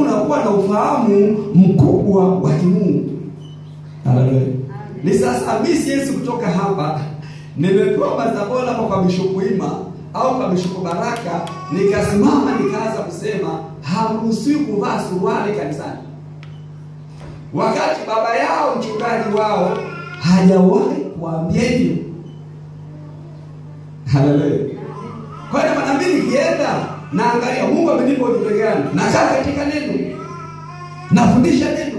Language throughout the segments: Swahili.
Alafu unakuwa na ufahamu mkubwa wa kimungu. Haleluya. Ni sasa mimi siwezi kutoka hapa nimepewa madhabahu hapa kwa Bishop Wima au kwa Bishop Baraka, nikasimama nikaanza kusema hamruhusiwi kuvaa suruali kanisani, wakati baba yao mchungaji wao hajawahi kuambia hivyo. Haleluya. Kwa hiyo maana mimi nikienda naangalia Mungu amenipa ujumbe gani, nakaa katika neno, nafundisha neno,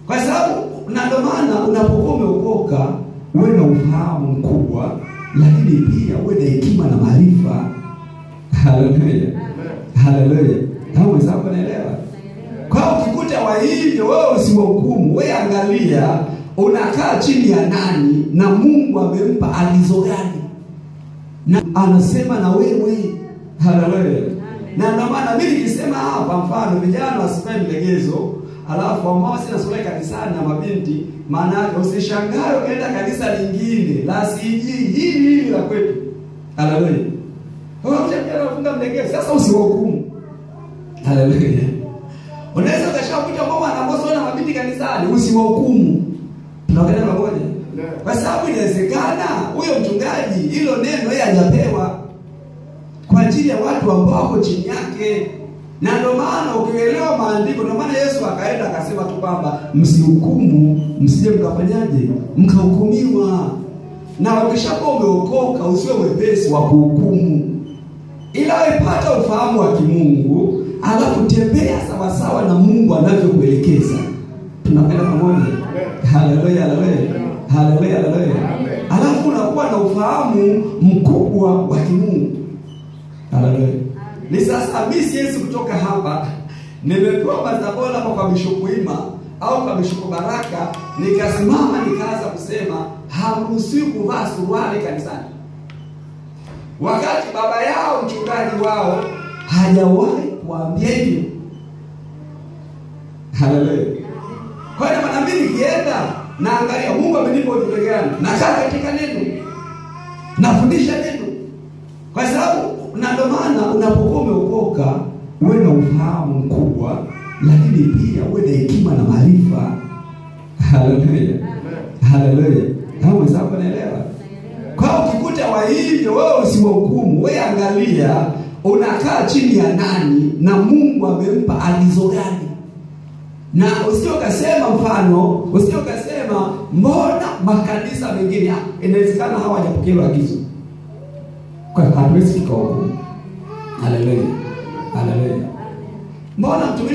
kwa sababu na ndio maana unapokuwa umeokoka uwe na ufahamu mkubwa, lakini pia uwe na hekima na maarifa. Haleluya. Haleluya. Kama mwenzako anaelewa. Kwa hiyo ukikuta wa hivyo wewe usiwahukumu, wewe angalia unakaa chini ya nani na Mungu amempa agizo gani, na anasema na wewe. Haleluya. Na ndio maana mimi nikisema hapa, mfano vijana wasivae milegezo, alafu ambao sina sura kanisani na mabinti, maana yake usishangae ukaenda kanisa lingine la CG hili hili la kwetu. Haleluya. Wewe mjana unafunga mlegezo, sasa usiwahukumu. Haleluya. Unaweza ukashakuta mama anakosa na mabinti kanisani, usiwahukumu. Tunaongea pamoja. Kwa sababu inawezekana huyo mchungaji hilo neno yeye hajapewa kwa ajili ya watu ambao wako chini yake. Na ndio maana ukielewa maandiko, ndio maana Yesu akaenda akasema tu kwamba msihukumu, msije mkafanyaje, mkahukumiwa. Na ukishakuwa umeokoka usiwe mwepesi wa kuhukumu, ila wewe ufahamu wa kimungu, alafu tembea sawa sawa na Mungu anavyokuelekeza. Tunapenda pamoja. Haleluya, haleluya. Haleluya, haleluya. Alafu unakuwa na ufahamu mkubwa wa kimungu. Haleluya. Ni sasa mimi siwezi kutoka hapa nimepewa madhabahu hapa kwa Bishop Wima au kwa Bishop Baraka, nikasimama nikaanza kusema hamruhusiwi kuvaa suruali kanisani, wakati baba yao mchungaji wao hajawahi kuambia hivyo. Haleluya. Kwa hiyo maana mimi nikienda naangalia Mungu amenipa ujumbe gani, nakaa katika neno, nafundisha neno, kwa sababu na ndio maana unapokuwa umeokoka uwe na ufahamu mkubwa, lakini pia uwe na hekima na maarifa. Haleluya. Haleluya. Kama mwenzako anaelewa. Kwa hiyo ukikuta wa hivyo wewe usiwahukumu, wewe angalia unakaa chini ya nani na Mungu amempa agizo gani. Na usio kasema mfano, usio kasema mbona makanisa mengine, inawezekana hawajapokea agizo. Kwa hiyo hatuwezi tukahukumu. Haleluya. Haleluya. Mbona mtumishi